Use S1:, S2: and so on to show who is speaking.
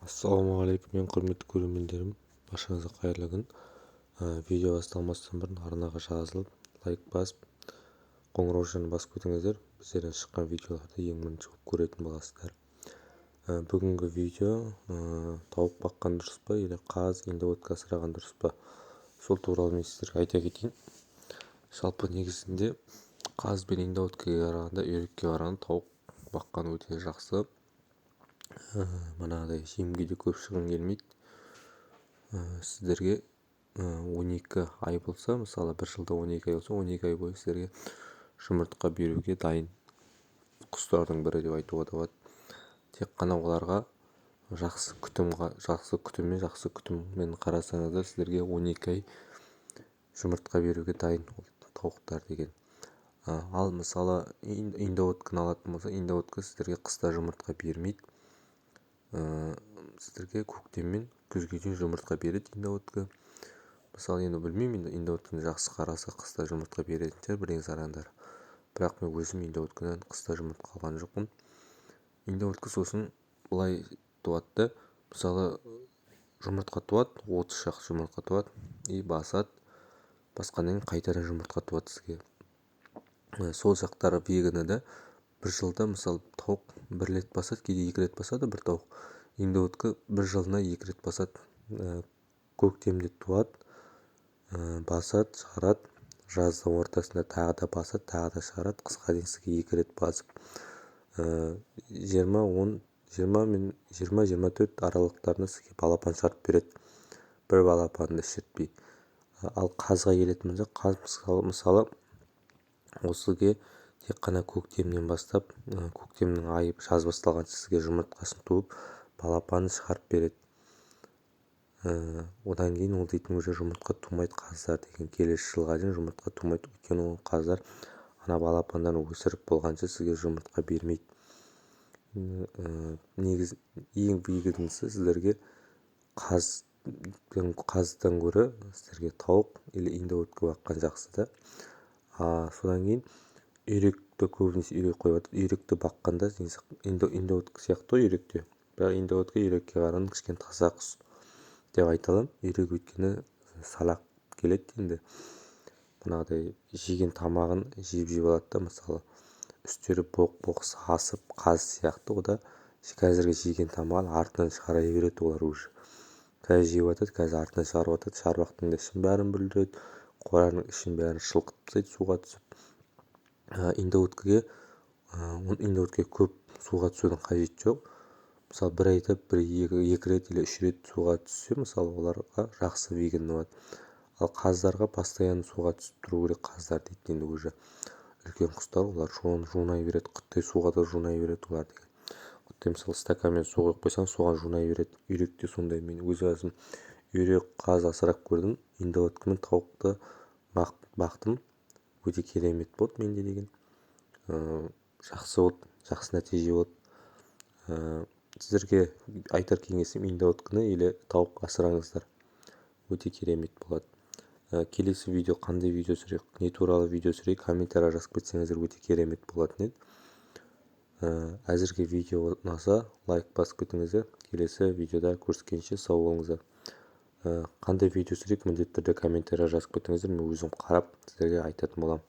S1: Ассалаумағалейкум, менің құрметті көрермендерім! Баршаңызға қайырлы күн! Видео басталмастан бұрын арнаға жазылып, лайк басып, қоңыраушаны басып кетіңіздер. Біздерден шыққан видеоларды ең бірінші болып көретін боласыздар. Бүгінгі видео: тауық баққан дұрыс па или қаз, индоутка асыраған дұрыс па, сол туралы мен сіздерге айта кетейін. Жалпы, негізінде қаз бен индоуткаға қарағанда, үйрекке қарағанда тауық баққан өте жақсы. Манағыдай жемге де көп шығын келмейді. Сіздерге 12 ай болса, мысалы, бір жылда 12 ай болса, 12 ай бойы сіздерге жұмыртқа беруге дайын құстардың бірі деп айтуға да болады. Тек қана оларға жақсы күтімға, жақсы күтіммен, жақсы күтіммен қарасаңыздар, сіздерге 12 ай жұмыртқа беруге дайын ол тауықтар деген. Ал мысалы, индоутканы алатын болса, индоутка сіздерге қыста жұмыртқа бермейді. Сіздерге көктем мен күзге дейін жұмыртқа береді индоутка. Мысалы, енді білмеймін, енді индоутканы жақсы қараса, қыста жұмыртқа беретін шығар бірең сараңдар, бірақ мен өзім индоуткадан қыста жұмыртқа алған жоқпын. Индоутка сосын былай туады да, мысалы, жұмыртқа туады, 30 шақты жұмыртқа туады и басады. Басқаннан кейін қайтадан жұмыртқа туады сізге. Сол жақтары выгодно да. Бір жылда, мысалы, тауық бір рет басады, кейде екі рет басады бір тауық. Индоутка бір жылына екі рет басады. Көктемде туады, басады, шығарады, жаздың ортасында тағы да басады, тағы да шығарады. Қысқа дейін сізге екі рет басып, 20, 10, 20 мен 20, 24 аралықтарында сізге балапан шығарып береді, бір балапанды шірітпей. Ал қазға келетін болсақ, қаз, мысалы, осыге тек қана көктемнен бастап, көктемнің айы, жаз басталғанша сізге жұмыртқасын туып, балапанын шығарып береді. Одан кейін ол дейтін уже жұмыртқа тумайды қаздар деген, келесі жылға дейін жұмыртқа тумайды. Өйткені ол қаздар ана балапандарын өсіріп болғанша сізге жұмыртқа бермейді. Негізі ең выгодныйсы сіздерге қаздан гөрі сіздерге тауық или индоутка баққан жақсы да. Содан кейін үйректі, көбінесе үйрек қойып жатыр. Үйректі баққанда индоутка сияқты ғой үйрек те, бірақ индоутка үйрекке қарағанда кішкене таза құс деп айта аламын. Үйрек өйткені салақ келеді енді, манағыдай жеген тамағын жеп жеп алады да, мысалы, үстері боқ боқ сасып, қаз сияқты. О да қазіргі жеген тамағын артынан шығара береді. Олар уже қазір жеп жатады, қазір артынан шығарып жатады. Шарбақтың да ішін бәрін бүлдіреді, қораның ішін бәрін шылқытып тастайды суға түсіп. Индоуткеге көп суға түсудің қажеті жоқ. Мысалы, бір айда бір екі рет или үш рет суға түссе, мысалы, оларға жақсы, выгодно болады. Ал қаздарға постоянно суға түсіп тұру керек. Қаздар дейтін енді уже үлкен құстар, олар жуынай береді, құттай суға да жуынай береді олар деген. Құттай, мысалы, стаканмен су құйып қойсаң, соған жуынай береді. Үйрек те сондай. Мен өз басым үйрек, қаз асырап көрдім, индоутка мен тауықты бақтым. Өте керемет болды менде деген, жақсы болды, жақсы нәтиже болды. Сіздерге айтар кеңесім: индоутканы или тауық асыраңыздар, өте керемет болады. Келесі видео қандай видео түсірейік, не туралы видео түсірейік, комментарий жазып кетсеңіздер, өте керемет болатын еді. Әзірге видео ұнаса, лайк басып кетіңіздер. Келесі видеода көріскенше сау болыңыздар. Қандай видео түсірейік, міндетті түрде комментарий жазып кетіңіздер, мен өзім қарап, сіздерге айтатын боламын.